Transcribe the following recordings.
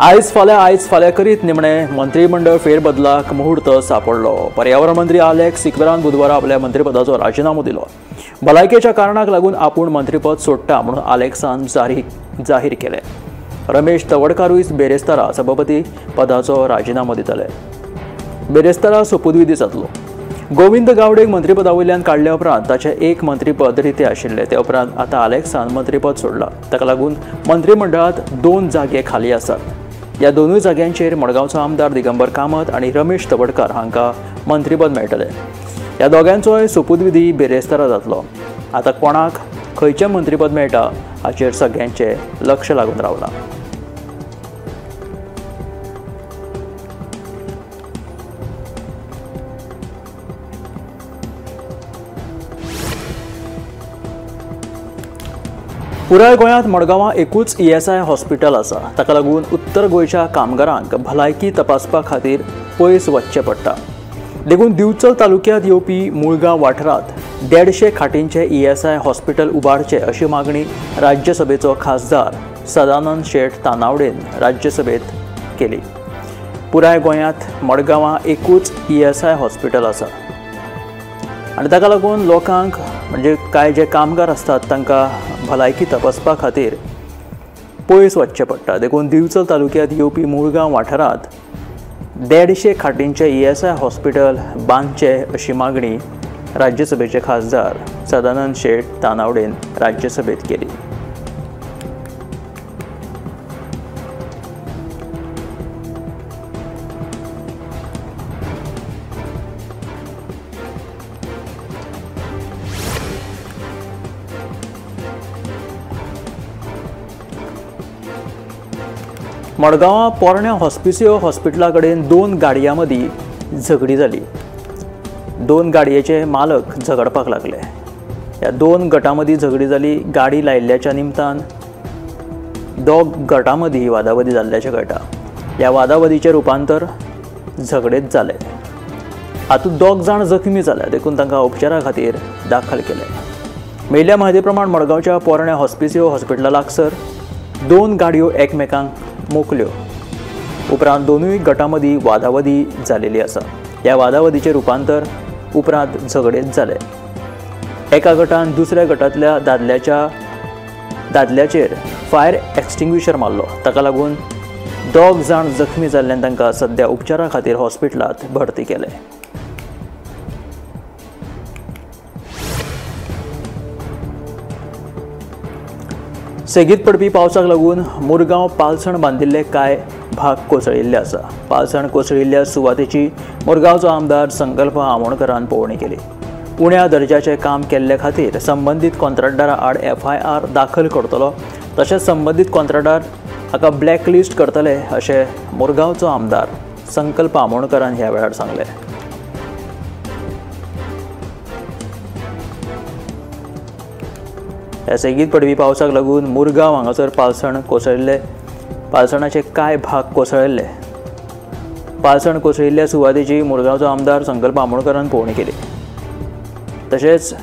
आयज फाल्यां करीत निमणे मंत्रीमंडळ फेरबदलाक मुहूर्त सापडलो। पर्यावरण मंत्री आलेक्स सिक्वेरान बुधवारा आपल्या मंत्रीपदाचो राजीनामो दिलो। भलायकेच्या कारणाक लागून आपूण मंत्रीपद सोडटा म्हणून आलेक्सान जाहीर केलें। रमेश तवडकारूय बेरेस्तारा सभापती पदाचो राजीनामो दितले। बेरेस्तारा सोपुतविधी जातलो। गोविंद गावडेक मंत्रीपदा वयल्यान काडल्या उपरांत ताचें एक मंत्रीपद रितें आशिल्लें। ते उपरांत आतां आलेक्सान मंत्रीपद सोडलां। ताका लागून मंत्रीमंडळांत 2 जागे खाली आसात। ह्या दोनूय जाग्यांचेर मडगांवचो आमदार दिगंबर कामत आनी रमेश तवडकार हांकां मंत्रीपद मेळटलें। ह्या दोगांचोय सोपुतविधी बेरेस्तारा जातलो। आतां कोणाक खंयचें मंत्रीपद मेळटा हाचेर सगळ्यांचें लक्ष लागून रावलां। पुराय गोंयांत मडगांवां एकूच ESI hospital आसा। ताका लागून उत्तर गोंयच्या कामगारांक भलायकी तपासपा खातीर पयस वचचें पडटा। देखून दिवचल तालुक्यांत येवपी मुळगांव वाठारांत 150 खाटींचें ESI hospital उबारचें अशी मागणी राज्यसभेचो खासदार सदानंद शेट तानावडेन राज्यसभेत केली। पुराय गोंयांत मडगांवां एकूच ESI hospital आसा आनी ताका लागून लोकांक म्हणजे कांय जे कामगार आसतात तांकां भलायकी तपासपा खातीर पयस वचचें पडटा। देखून दिवचल तालुक्यांत येवपी मुळगांव वाठारांत 150 खाटींचें ESI hospital बांदचें अशी मागणी राज्यसभेचे खासदार सदानंद शेट तानावडेन राज्यसभेत केली। मडगांवां पोरण्या हॉस्पिसियो हॉस्पिटला कडेन 2 गाडयां मदीं झगडी जाली। 2 गाडयेचे मालक झगडपाक लागले। ह्या 2 गटां मदीं झगडी जाली। गाडी लायिल्ल्याच्या निमतान 2 गटां मदीं वादावादी जाल्ल्याचें कळटा। ह्या वादावादीचें रुपांतर झगडेंत जालें। हातूंत 2 जाण जखमी जाले, देखून तांकां उपचारा खातीर दाखल केले। मेळिल्ल्या म्हायती प्रमाण मडगांवच्या पोरण्या हॉस्पिसियो हॉस्पिटला लागसर 2 गाडयो एकमेकांक मोकल्यो। उपरांत दोनूय गटां मदीं वादावादी जालेली आसा। ह्या वादावादीचें रुपांतर उपरांत झगडेंत जालें। एका गटान दुसऱ्या गटांतल्या दादल्याचेर फायर एक्सटिंग्विशर मारलो। ताका लागून 2 जाण जखमी जाल्ल्यान तांकां सद्या उपचारा खातीर हॉस्पिटलांत भरती केले। सेगीत पडपी पावसाक लागून मुरगांव पालसण बांदिल्ले कांय भाग कोसळिल्ले आसा। पालसण कोसळिल्ल्या सुवातेची मुरगांवचो आमदार संकल्प आमोणकरान पळोवणी केली। उण्या दर्जाचें काम केल्ले खातीर संबंदीत कॉन्ट्रॅक्टदारा आड FIR दाखल करतलो, तशेंच संबंदीत कॉन्ट्रॅक्टदार हाका ब्लॅकलिस्ट करतले अशें मुरगांवचो आमदार संकल्प आमोणकरान ह्या वेळार सांगलें। ह्या सेगीत पडपी पावसाक लागून मुरगांव हांगासर पालसण कोसळिल्ले, पालसणाचे कांय भाग कोसळिल्ले। पालसण कोसळिल्ल्या सुवातेची मुरगांवचो आमदार संकल्प आमोणकरान पळोवणी केली। तशेंच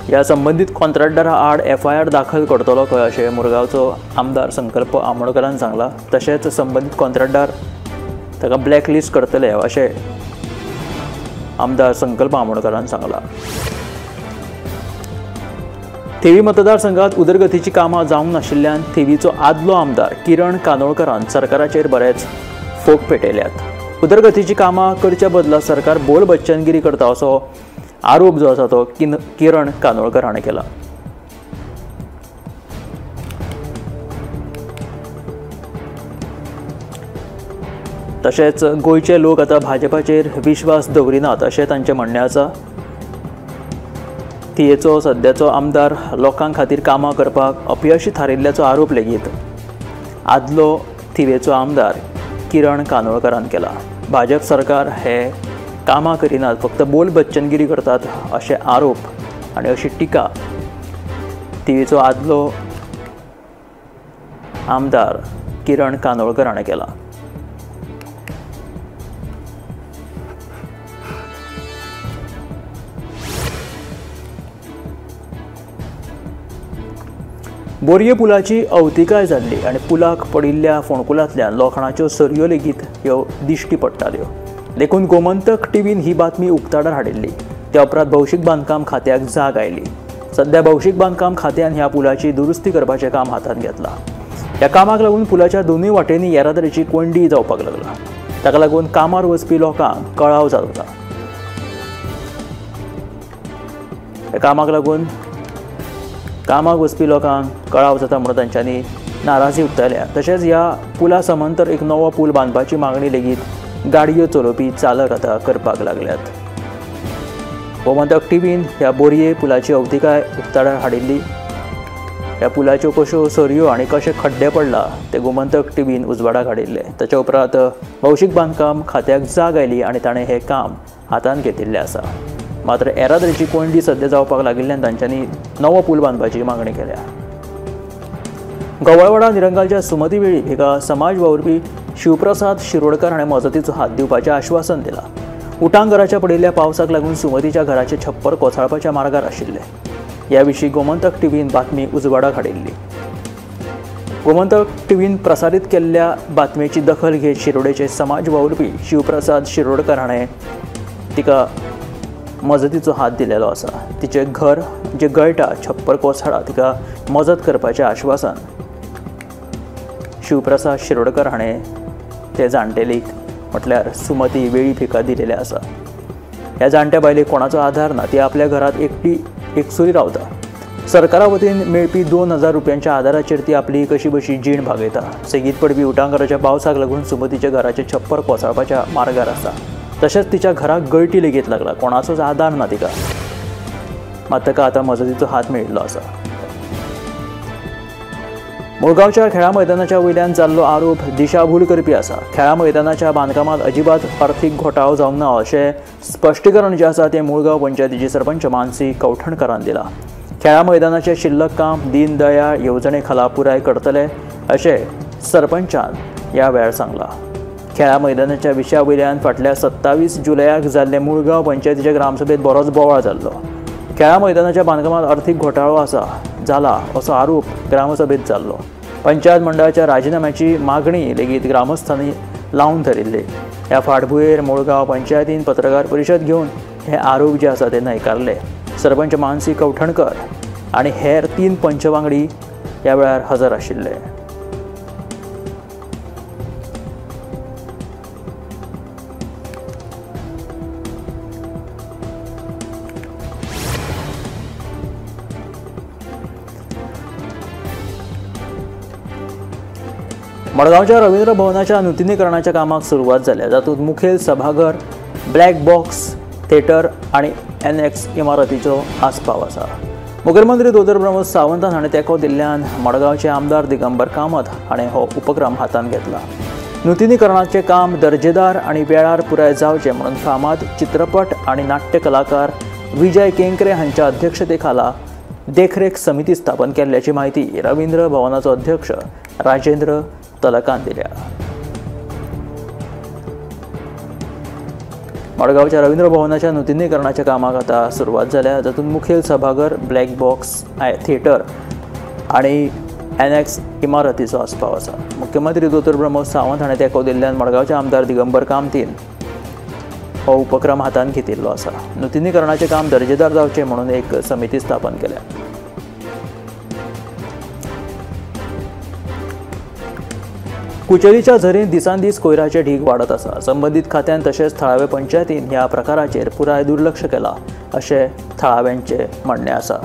ह्या संबंदीत कॉन्ट्रॅक्टदारा आड FIR दाखल करतलो खंय अशें मुरगांवचो आमदार संकल्प आमोणकरान सांगलां। तशेंच संबंदीत कॉन्ट्रॅक्टदार ताका ब्लॅकलिस्ट करतले अशें आमदार संकल्प आमोणकरान सांगलां। थिवी मतदारसंघात उदरगतीची कामां जावंक नाशिल्ल्यान थिवीचो आदलो आमदार किरण कानोळकरान सरकाराचेर बरेच फोग पेटयल्यात। उदरगतीची कामां करच्या बदला सरकार बोल बच्चनगिरी करता असो आरोप जो आसा तो किरण कानोळकर हाणें केला। तशेंच गोंयचे लोक आतां भाजपाचेर विश्वास दवरिनात अशें तांचें म्हणणें आसा। थियेचो सद्याचो आमदार लोकां खातीर कामां करपाक अपयशी थारिल्ल्याचो आरोप लेगीत आदलो थिवेचो आमदार किरण कानोळकरान केला। भाजप सरकार हे कामां करिनात, फक्त बोल बच्चनगिरी करतात अशे आरोप आनी अशी टिका थिवेचो आदलो आमदार किरण कानोळकर हाणें केला। बोरये पुलाची अवतिकाय जाल्ली आनी पुलाक पडिल्ल्या फोंडकुलांतल्यान लोखणाच्यो सरयो लेगीत ह्यो दिश्टी पडटाल्यो. देखून गोमंतक टीव्हीन ही बातमी उक्ताडार हाडिल्ली. त्या उपरांत भौशीक बांदकाम खात्याक जाग आयली. सध्या भौशीक बांदकाम खात्यान ह्या पुलाची दुरुस्ती करपाचें काम हातांत घेतलां. ह्या कामाक लागून पुलाच्या दोनूय वाटेंनी येरादारीची कोंयडी जावपाक लागला. ताका लागून कामार वचपी लोकांक कळाव जाता. ह्या कामाक लागून कामाक वचपी लोकांक कळाव जाता म्हणून तांच्यांनी नाराजी उक्तायल्या. तशेंच ह्या पुला समांतर एक नवो पूल बांदपाची मागणी लेगीत गाडयो चलोवपी चालक आतां करपाक लागल्यात. गोमंतक टीव्हीन ह्या बोरये पुलाची अवतिकाय उक्ताडार हाडिल्ली. ह्या पुलाच्यो कश्यो सरयो आनी कशे खड्डे पडला ते गोमंतक टीव्हीन उजवाडाक हाडिल्ले. ताच्या उपरांत भौशीक बांदकाम खात्याक जाग आयली आनी ताणें हें काम हातांत घेतिल्लें आसा. मात्र येरादारीची कोंयडी सध्या जावपाक लागिल्ल्यान तांच्यांनी नवो पूल बांदपाची मागणी केल्या. गवळवाडा निरंगालच्या सुमती वेळीप हिका समाज वावुरपी शिवप्रसाद शिरोडकर हाणें मजतीचो हात दिवपाचें आश्वासन दिलां. उटांगराच्या पडिल्ल्या पावसाक लागून सुमतीच्या घराचें छप्पर कोसळपाच्या मार्गार आशिल्लें. ह्या विशीं गोमंतक टीव्हीन बातमी उजवाडाक हाडिल्ली. गोमंतक टीव्हीन प्रसारीत केल्ल्या बातमेची दखल घेत शिरोडेचे समाज वावुरपी शिवप्रसाद शिरोडकर हाणें तिका मजतीचो हात दिलेलो आसा. तिचें घर जें गळटा छप्पर कोसळा तिका मजत करपाचें आश्वासन शिवप्रसाद शिरोडकर हाणें ते जाणटेलीक म्हटल्यार सुमती वेळीप हिका दिलेलें आसा. ह्या जाणट्या बायलेक कोणाचो आधार ना. ती आपल्या घरांत एकटी एकसुरी रावता. सरकारा वतीन मेळपी 2000 रुपयांच्या आधाराचेर ती आपली कशी बशी जीण भागयता. सेगीत पडपी उटांगराच्या पावसाक लागून सुमतीच्या घराचें छप्पर कोसळपाच्या मार्गार आसा. तशेंच तिच्या घराक गळटी लेगीत लागला. कोणाचोच आधार ना तिका. मात ताका आतां मजतीचो हात मेळिल्लो आसा. मुळगांवच्या खेळा मैदानाच्या वयल्यान जाल्लो आरोप दिशाभूल करपी आसा. खेळा मैदानाच्या बांदकामांत अजिबात अर्थीक घोटाळो जावंक ना अशें स्पश्टीकरण जें आसा तें मुळगांव पंचायतीची सरपंच मानसी कवठणकरान दिलां. खेळा मैदानाचें शिल्लक काम दीनदयाळ येवजणे खाला पुराय करतले अशें सरपंचान ह्या वेळार सांगलां. खेळा मैदानाच्या विशया वयल्यान फाटल्या 27 जुलयाक जाल्ले मुळगांव पंचायतीच्या ग्रामसभेंत बरोच बोवाळ जाल्लो. खेळा मैदानाच्या बांदकामांत अर्थीक घोटाळो आसा जाला असो आरोप ग्रामसभेंत जाल्लो. पंचायत मंडळाच्या राजिनाम्याची मागणी लेगीत ग्रामस्थांनी लावन धरिल्ली. ह्या फाटभुंयेर मुळगांव पंचायतीन पत्रकार परिशद घेवन हे आरोप जे आसा ते न्हयकारले. सरपंच मानसी कवठणकर आनी हेर 3 पंचवांगडी ह्या वेळार हजर आशिल्ले. मडगांवच्या रवींद्र भवनाच्या नुतनीकरणाच्या कामाक सुरवात जाल्या. जातूंत मुखेल सभाघर, ब्लॅक बॉक्स थिएटर आनी एनएक्स इमारतीचो आस्पाव आसा. मुखेलमंत्री दोतोर प्रमोद सावंत हाणें तेंको दिल्ल्यान मडगांवचे आमदार दिगंबर कामत हाणें हो उपक्रम हातांत घेतला. नुतनीकरणाचें काम दर्जेदार आनी वेळार पुराय जावचें म्हणून फामाद चित्रपट आनी नाट्य कलाकार विजय केंकरे हांच्या अध्यक्षते खाला देखरेख समिती स्थापन केल्ल्याची म्हायती रवींद्र भवनाचो अध्यक्ष राजेंद्र तलकान दिल्या. मडगांवच्या रवींद्र भवनाच्या नुतनीकरणाच्या कामाक आतां सुरवात जाल्या. जातूंत मुखेल सभाघर, ब्लॅक बॉक्स थिएटर आनी एनएक्स इमारतीचो आस्पाव आसा. मुख्यमंत्री दोतोर प्रमोद सावंत हाणें तेंको दिल्ल्यान मडगांवचे आमदार दिगंबर कामतीन हो उपक्रम हातांत घेतिल्लो आसा. नुतनीकरणाचें काम दर्जेदार जावचें म्हणून एक समिती स्थापन केल्या. कुचेलीच्या झरींत दिसान दीस कोयराचे ढीग वाडत आसा. संबंदीत खात्यान तशेंच थळावे पंचायतीन ह्या प्रकाराचेर पुराय दुर्लक्ष केलां अशें थळाव्यांचें म्हणणें आसा.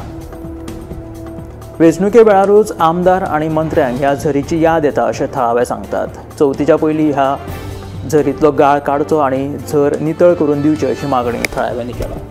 वेंचणुके वेळारूच आमदार आनी मंत्र्यांक ह्या झरीची याद येता अशें थळावे सांगतात. चवथीच्या पयलीं ह्या झरींतलो गाळ काडचो आनी झर नितळ करून दिवची अशी मागणी थळाव्यांनी केल्या.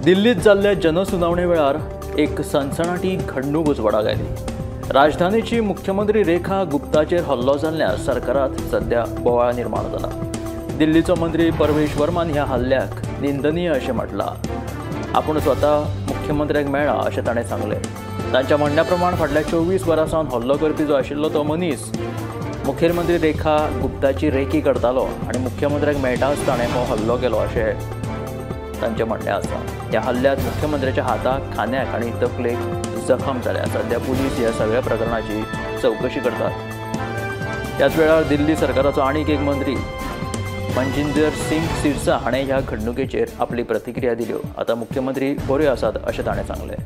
दिल्लीत जाल्ल्या जनसुनावणे वेळार एक सनसनाटी घडणूक उजवाडाक आयली. राजधानीची मुख्यमंत्री रेखा गुप्ताचेर हल्लो जाल्ल्यान सरकारात सध्या बोवाळ निर्माण जाला. दिल्लीचो मंत्री परवेश वर्मान ह्या हल्ल्याक निंदनीय अशें म्हटलां. आपूण स्वता मुख्यमंत्र्याक मेळ्ळा अशें ताणें सांगलें. तांच्या म्हणण्या प्रमाण फाटल्या 24 वरां सावन हल्लो करपी जो आशिल्लो तो मनीस मुखेलमंत्री रेखा गुप्ताची रेकी करतालो आनी मुख्यमंत्र्याक मेळटाच ताणें हो हल्लो केलो अशें तांचें म्हणणें आसा. ह्या हल्ल्यांत मुख्यमंत्र्याच्या हाताक, खांद्याक आनी तकलेक जखम जाल्या. सध्या पुलीस ह्या सगळ्या प्रकरणाची चवकशी करतात. त्याच वेळार दिल्ली सरकाराचो आनीक एक मंत्री मनजिंदर सिंग सिरसा हाणें ह्या घडणुकेचेर आपली प्रतिक्रिया दिल्यो. आतां मुख्यमंत्री बऱ्यो आसात अशें ताणें सांगलें.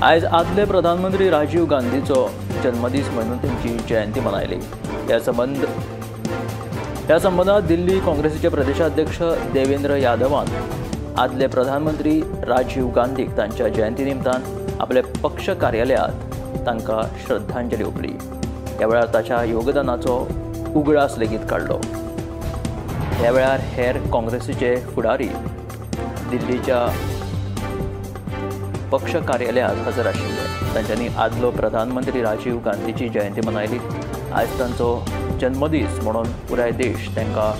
आयज आदले प्रधानमंत्री राजीव गांधीचो जन्मदीस म्हणून तांची जयंती मनयली. ह्या संबंदात दिल्ली काँग्रेसीचे प्रदेशाध्यक्ष देवेंद्र यादवान आदले प्रधानमंत्री राजीव गांधीक तांच्या जयंती निमतान आपल्या पक्ष कार्यालयात तांकां श्रद्धांजली ओंपली. ह्या वेळार ताच्या योगदानाचो उगडास लेगीत काडलो. ह्या वेळार हेर काँग्रेसीचे फुडारी दिल्लीच्या पक्ष कार्यालयात हजर आशिल्ले. तांच्यांनी आदलो प्रधानमंत्री राजीव गांधीची जयंती मनयली. आयज तांचो जन्मदीस म्हणून पुराय देश तांकां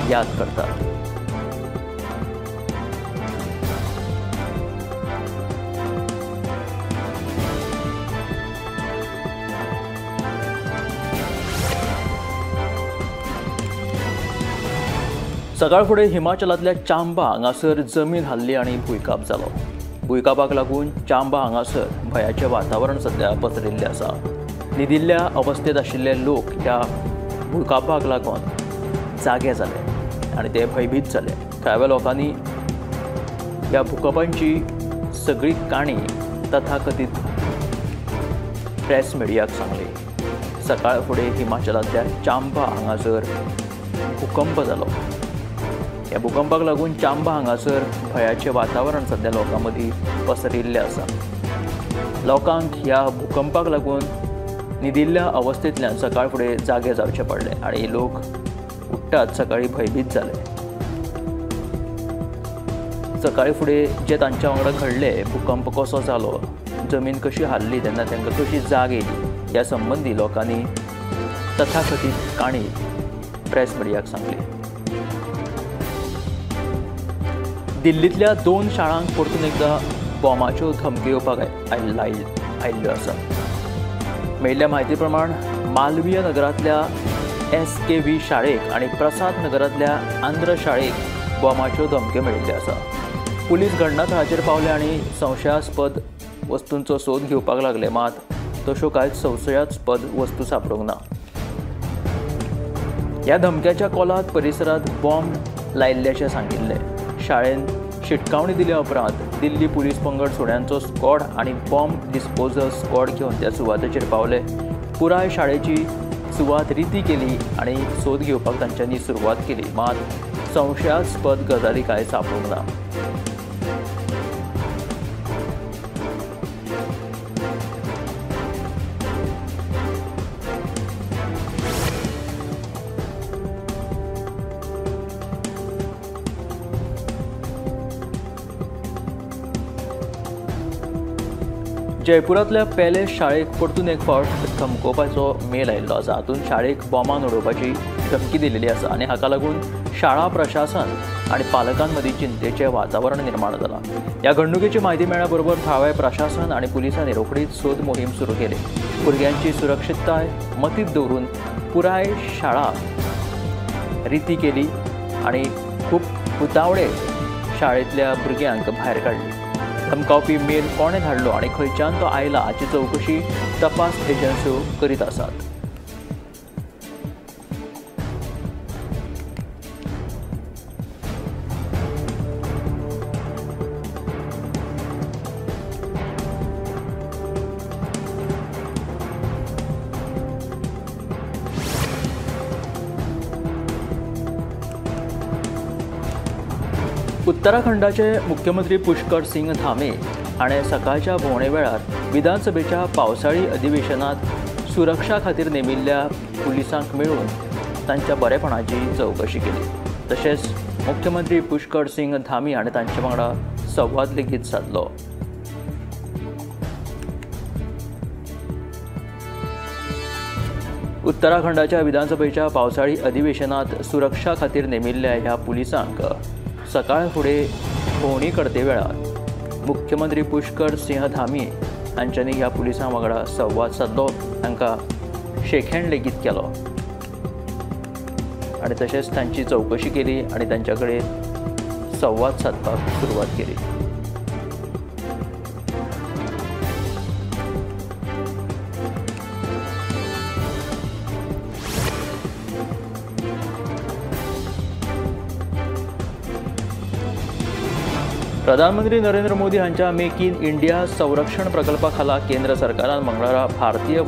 याद करता. सकाळ फुडें हिमाचलांतल्या चांबा हांगासर जमीन हाल्ली आनी भुंयकांप जालो. भुंयकांपाक लागून चांबा हांगासर भंयाचें वातावरण सध्या पसरिल्लें आसा. न्हिदिल्ल्या अवस्थेंत आशिल्ले लोक ह्या भुंयकांपाक लागून जागे जाले आनी ते भंयभीत जाले. थळाव्या लोकांनी ह्या भुंयकांपाची सगळी काणी तथाकथीत प्रेस मिडियाक सांगली. सकाळ फुडें हिमाचलांतल्या चांबा हांगासर भुकंप जालो. ह्या भुकंपाक लागून चांबा हांगासर भंयाचें वातावरण सध्या लोकां मदीं पसरिल्लें आसा. लोकांक ह्या भुकंपाक लागून न्हिदिल्ल्या अवस्थेंतल्यान सकाळ फुडें जागे जावचें पडलें आनी लोक उठ्ठात सकाळीं भंयभीत जाले. सकाळीं फुडें जें तांच्या वांगडा घडलें, भुकंप कसो जालो, जमीन कशी हाल्ली, तेन्ना तांकां कशी जाग येयली, ह्या संबंदी लोकांनी तथाकथीत काणी प्रेस मिडियाक सांगली. दिल्लींतल्या 2 शाळांक परतून एकदां बॉमाच्यो धमकी येवपाक आयिल्ल्यो आसा. मेळिल्ल्या म्हायती प्रमाण मालवीय नगरांतल्या SKV शाळेक आनी प्रसाद नगरांतल्या आंध्र शाळेक बॉमाच्यो धमक्यो मेळिल्ल्यो आसा. पुलीस घटनाथळाचेर पावले आनी संशयास्पद वस्तूंचो सोद घेवपाक लागले, मात तश्यो कांय संशयास्पद वस्तू सांपडूंक ना. ह्या धमक्याच्या कॉलांत परिसरांत बॉम्ब लायिल्ल्याचें सांगिल्लें. शाळेन शिटकावणी दिल्या उपरांत दिल्ली पुलीस पंगड सुण्यांचो स्क्वॉड आनी बॉम्ब डिस्पोजल स्क्वॉड घेवन त्या सुवातेचेर पावले. पुराय शाळेची सुवात रिती केली आनी सोद घेवपाक तांच्यांनी सुरवात केली, मात संशयास्पद गजाली कांय सांपडूंक ना. जयपुरांतल्या पॅलेस शाळेक परतून एक फावट धमकोवपाचो मेल आयिल्लो आसा. हातूंत शाळेक बॉमान उडोवपाची धमकी दिलेली आसा आनी हाका लागून शाळा प्रशासन आनी पालकां मदीं चिंतेचें वातावरण निर्माण जालां. ह्या घडणुकेची म्हायती मेळ्ळ्या बरोबर थळावे प्रशासन आनी पुलिसांनी रोखडीच सोद मोहीम सुरू केली. भुरग्यांची सुरक्षितताय मतींत दवरून पुराय शाळा रिती केली आनी खूब उतावळे शाळेंतल्या भुरग्यांक भायर काडली. धमकावपी मेल कोणें धाडलो आनी खंयच्यान तो आयला हाची चवकशी तपास एजन्स्यो करीत आसात. उत्तराखंडाचे मुख्यमंत्री पुष्कर सिंग धामी हाणें सकाळच्या भोंवणे वेळार विधानसभेच्या पावसाळी अधिवेशनात सुरक्षा खातीर नेमिल्ल्या पुलिसांक मेळून तांच्या बरेपणाची चवकशी केली. तशेंच मुख्यमंत्री पुष्कर सिंग धामी हाणें तांचे वांगडा संवाद लेगीत सादलो. उत्तराखंडाच्या विधानसभेच्या पावसाळी अधिवेशनात सुरक्षा खातीर नेमिल्ल्या ह्या पुलिसांक सकाळ फुडें भोंवणी करते वेळार मुख्यमंत्री पुष्कर सिंह धामी हांच्यांनी ह्या पुलिसां वांगडा संवाद सादलो, तांकां शेक हँड लेगीत केलो आनी तशेंच तांची चवकशी केली आनी तांच्या कडेन संवाद सादपाक सुरवात केली. प्रधानमंत्री नरेंद्र मोदी हांच्या मेक इन इंडिया संरक्षण प्रकल्पा खाला केंद्र सरकारान मंगळारा भारतीय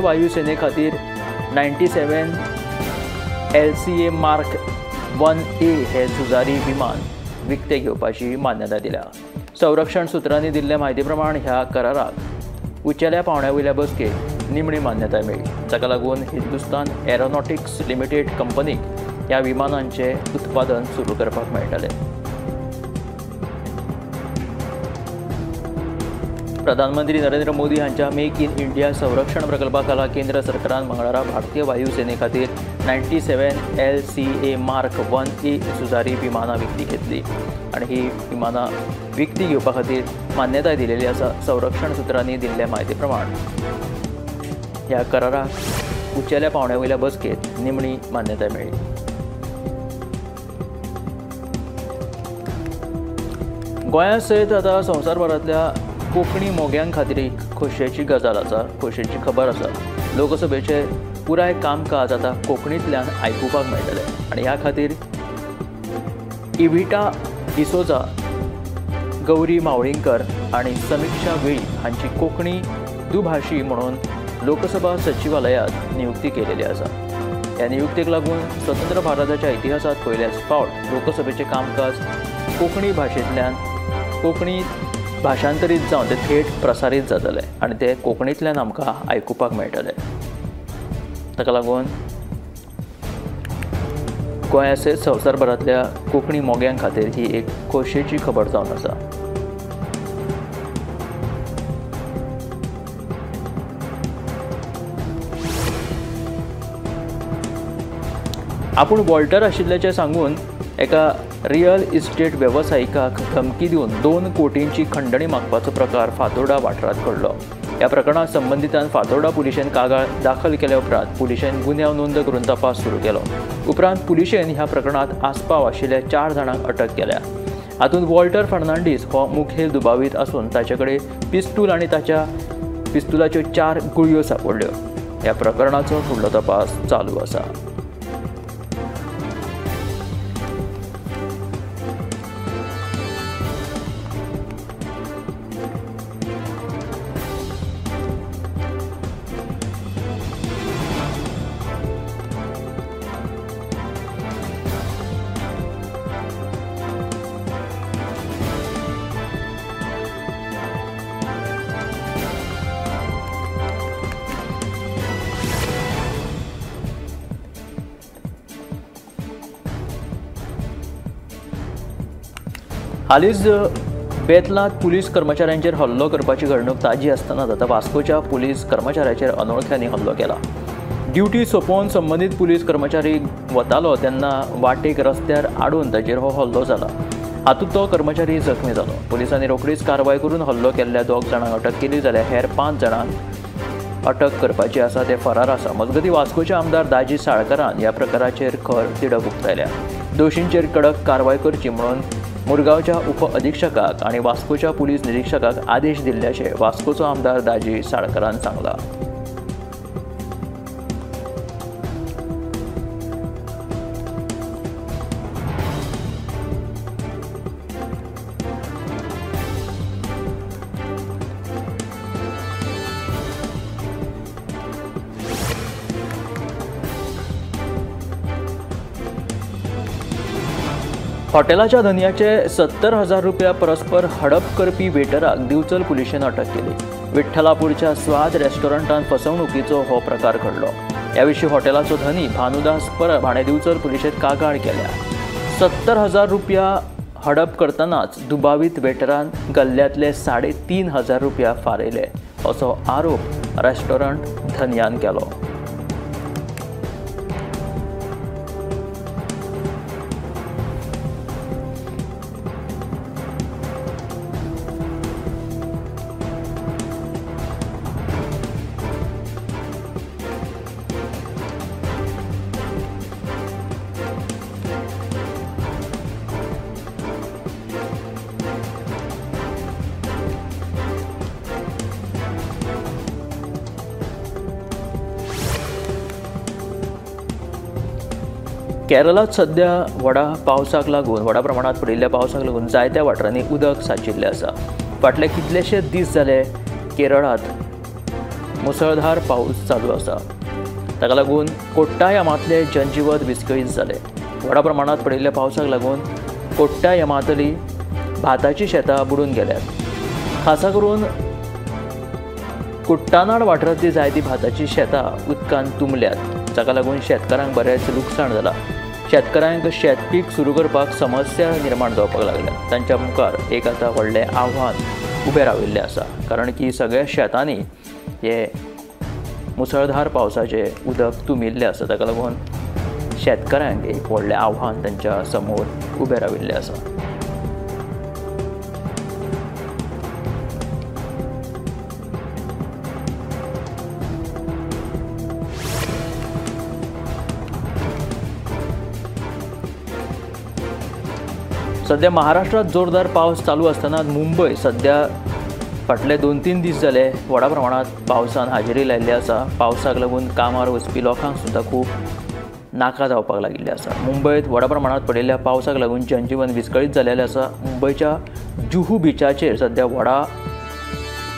वायुसेने खातीर 97 LCA Mark 1A हे झुजारी विमान विकते घेवपाची मान्यताय दिल्या. संरक्षण सूत्रांनी दिल्ले म्हायती प्रमाण ह्या कराराक उंचेल्या पांवड्या वयल्या बसकेक निमणी मान्यताय मेळ्ळी, जाका लागून हिंदुस्तान एरोनॉटिक्स लिमिटेड कंपनीक ह्या विमानांचें उत्पादन सुरू करपाक मेळटलें. प्रधानमंत्री नरेंद्र मोदी हांच्या मेक इन इंडिया संरक्षण प्रकल्पा खाला केंद्र सरकारान मंगळारा भारतीय वायुसेने खातीर 97 LCA Mark 1A झुजारी विमानां विकती घेतली आनी ही विमानां विकती घेवपा खातीर मान्यताय दिलेली आसा. संरक्षण सूत्रांनी दिल्ले म्हायती प्रमाण ह्या कराराक उंचेल्या पांवड्या वयल्या बसकेंत निमणी मान्यताय मेळ्ळी. गोंया सयत आतां संवसारभरांतल्या कोंकणी मोग्यां खातीर एक खोशयेची गजाल आसा, खोशयेची खबर आसा. लोकसभेचें पुराय कामकाज आतां कोंकणींतल्यान आयकुपाक मेळटलें आनी ह्या खातीर इविटा डिसोजा, गौरी मावळींकर आनी समिक्षा वेळीप हांची कोंकणी दुभाशी म्हणून लोकसभा सचिवालयांत नियुक्ती केलेली आसा. ह्या नियुक्तीक लागून स्वतंत्र भारताच्या इतिहासांत पयल्याच फावट लोकसभेचें कामकाज कोंकणी भाशेंतल्यान कोंकणी भाशांतरीत जावन ते थेट प्रसारीत जातले आनी ते कोंकणींतल्यान आमकां आयकुपाक मेळटले. ताका लागून गोंया सयत संवसारभरांतल्या कोंकणी मोग्यां खातीर ही एक खोशयेची खबर जावन आसा. आपूण वॉल्टर आशिल्ल्याचें सांगून एका रियल इस्टेट वेवसायिकाक धमकी दिवन 2 कोटींची खंडणी मागपाचो प्रकार फातोर्डा वाठारांत घडलो. ह्या प्रकरणात संबंदितान फातोर्डा पुलिशेन कागाळ दाखल केल्या उपरांत पुलिशेन गुन्यांव नोंद करून तपास सुरू केलो. उपरांत पुलिशेन ह्या प्रकरणात आस्पाव आशिल्ल्या 4 जाणांक अटक केल्या. हातूंत वॉल्टर फर्नांडीस हो मुखेल दुबावीत आसून ताचे कडेन पिस्तूल आनी ताच्या पिस्तुलाच्यो 4 गुळयो सापडल्यो. ह्या प्रकरणाचो फुडलो तपास चालू आसा. हालींच बेतलांत पुलीस कर्मचाऱ्यांचेर हल्लो करपाची घडणूक ताजी आसतनाच आतां वास्कोच्या पुलीस कर्मचाऱ्याचेर अनोळख्यांनी हल्लो केला. ड्युटी सोंपोवन संबंदीत पुलीस कर्मचारी वतालो तेन्ना वाटेक रस्त्यार आडून ताचेर हो हल्लो जाला. हातूंत तो कर्मचारी जखमी जालो. पुलिसांनी रोखडीच कारवाय करून हल्लो केल्ल्या 2 जाणांक अटक केली जाल्यार हेर 5 जाणांक अटक करपाची आसा, ते फरार आसा. मजगतीं वास्कोचे आमदार दाजी साळकारान ह्या प्रकाराचेर खर तिडक उक्तायल्या. दोशींचेर कडक कारवाय करची म्हणून मुरगांवच्या उप अधीक्षकाक आनी वास्कोच्या पुलीस निरीक्षकाक आदेश दिल्ल्याचें वास्कोचो आमदार दाजी साळकारान सांगलां. हॉटेलाच्या धनयाचे 70,000 रुपया परस्पर हडप करपी वेटराक दिवचल पुलिशेन अटक केली. विठ्ठलापूरच्या स्वाद रेस्टॉरंटान फसवणुकीचो हो प्रकार घडलो. ह्या विशीं हॉटेलाचो धनी भानुदास परब हाणें दिवचल पुलिशेंत कागाळ केल्या. 70,000 रुपया हडप करतनाच दुबावीत वेटरान गल्ल्यांतले 3,500 रुपया फारयले असो आरोप रेस्टॉरंट धनयान केलो. केरळात सध्या व्हडा पावसाक लागून व्हडा प्रमाणात पडिल्ल्या पावसाक लागून जायत्या वाठारांनी उदक सांचिल्लें आसा. फाटले कितलेशे दीस जाले केरळात मुसळधार पावस चालू आसा. ताका लागून कोट्टायमांतले जनजीवन विस्कळीत जालें. व्हडा प्रमाणात पडिल्ल्या पावसाक लागून कोट्टायमांतली भाताची शेतां बुडून गेल्यात. खासा करून कुट्टानाड वाठारांतली जायती भाताची शेतां उदकान तुंबल्यात. ताका लागून शेतकारांक बरेंच लुकसाण जालां. शेतकारांक शेतपीक सुरू करपाक समस्या निर्माण जावपाक लागल्या. तांच्या मुखार एक आतां व्हडलें आव्हान उबें राविल्लें आसा, कारण की सगळ्या शेतांनी हे मुसळधार पावसाचें उदक तुंबिल्लें आसा. ताका लागून शेतकारांक एक व्हडलें आव्हान तांच्या समोर उबें राविल्लें आसा. सध्या महाराष्ट्रात जोरदार पावस चालू असताना मुंबय सध्या फाटले 2-3 दीस जाले व्हडा प्रमाणात पावसान हाजेरी लायिल्ली आसा. पावसाक लागून कामार वचपी लोकांक सुद्दां खूब नाका जावपाक लागिल्लें आसा. मुंबयत व्हडा प्रमाणात पडिल्ल्या पावसाक लागून जनजीवन विस्कळीत जाल्लें आसा. मुंबयच्या जुहू बिचाचेर सध्या व्हडा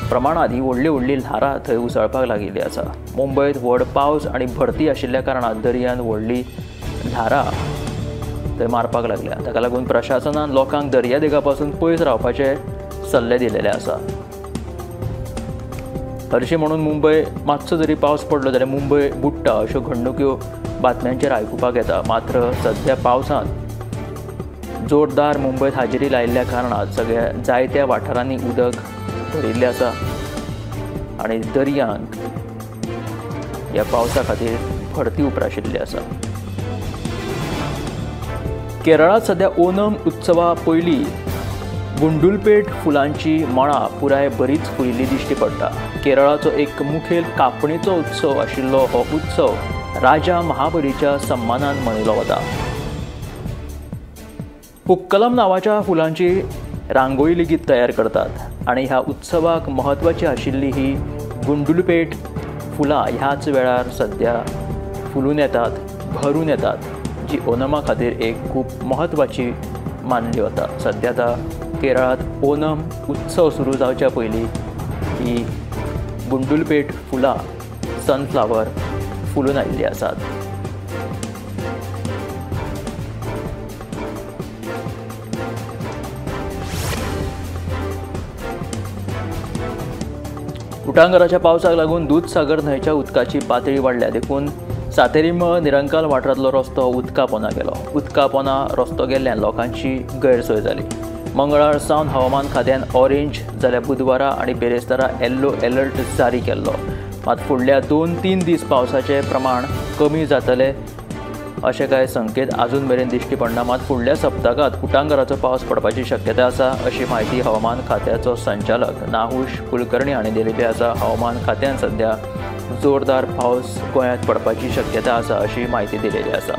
प्रमाणात ही व्हडली व्हडली ल्हारां थंय उसळपाक लागिल्ली आसा. मुंबयत व्हड पावस आनी भरती आशिल्ल्या कारणान दर्यान व्हडली ल्हारां थंय मारपाक लागल्या. ताका लागून प्रशासनान लोकांक दर्यादेगा पासून पयस रावपाचे सल्ले दिलेले आसा. हरशीं म्हणून मुंबय मातसो जरी पावस पडलो जाल्यार मुंबय बुडटा अश्यो घडणुक्यो बातम्यांचेर आयकुपाक येता. मात्र सध्या पावसांत जोरदार मुंबयत हाजेरी लायिल्ल्या कारणान सगळ्या जायत्या वाठारांनी उदक भरिल्लें आसा आनी दर्यांक ह्या पावसा खातीर भरती उप्राशिल्ली आसा. केरळात सध्या ओणम उत्सवा पयलीं गुंडुलपेट फुलांची मळां पुराय बरीच फुलिल्ली दिश्टी पडटा. केरळाचो एक मुखेल कापणीचो उत्सव आशिल्लो हो उत्सव राजा महाबलीच्या सन्मानान मनयलो वता. पुक्कलम नांवाच्या फुलांची रांगोळी लेगीत तयार करतात आनी ह्या उत्सवाक म्हत्वाची आशिल्ली ही गुंडुलपेट फुलां ह्याच वेळार सध्या फुलून येतात, भरून येतात, जी ओणमा खातीर एक खूब म्हत्वाची मानली वता. सध्या आतां केरळांत ओणम उत्सव सुरू जावच्या पयलीं ही गुंडुलपेट फुलां सनफ्लावर फुलून आयिल्लीं आसात. उटांगराच्या पावसाक लागून दूदसागर न्हंयच्या उदकाची पातळी वाडल्या देखून सातेरीमळ निरंकाल वाठारांतलो रस्तो उदका पोंदा गेलो. उदका पोंदा रस्तो गेल्ल्यान लोकांची गैरसोय जाली. मंगळार सावन हवामान खात्यान ऑरेंज जाल्यार बुधवारा आनी बेरेस्तारा येल्लो अलर्ट जारी केल्लो. मात फुडल्या 2-3 दीस पावसाचें प्रमाण कमी जातलें अशें कांय संकेत अजून मेरेन दिश्टी पडना. मात फुडल्या सप्तकांत उटांगराचो पावस पडपाची शक्यता आसा अशी म्हायती हवामान खात्याचो संचालक नाहुश कुलकर्णी हांणी दिलेली आसा. हवामान खात्यान सध्या जोरदार पावस गोंयांत पडपाची शक्यता आसा अशी म्हायती दिलेली आसा.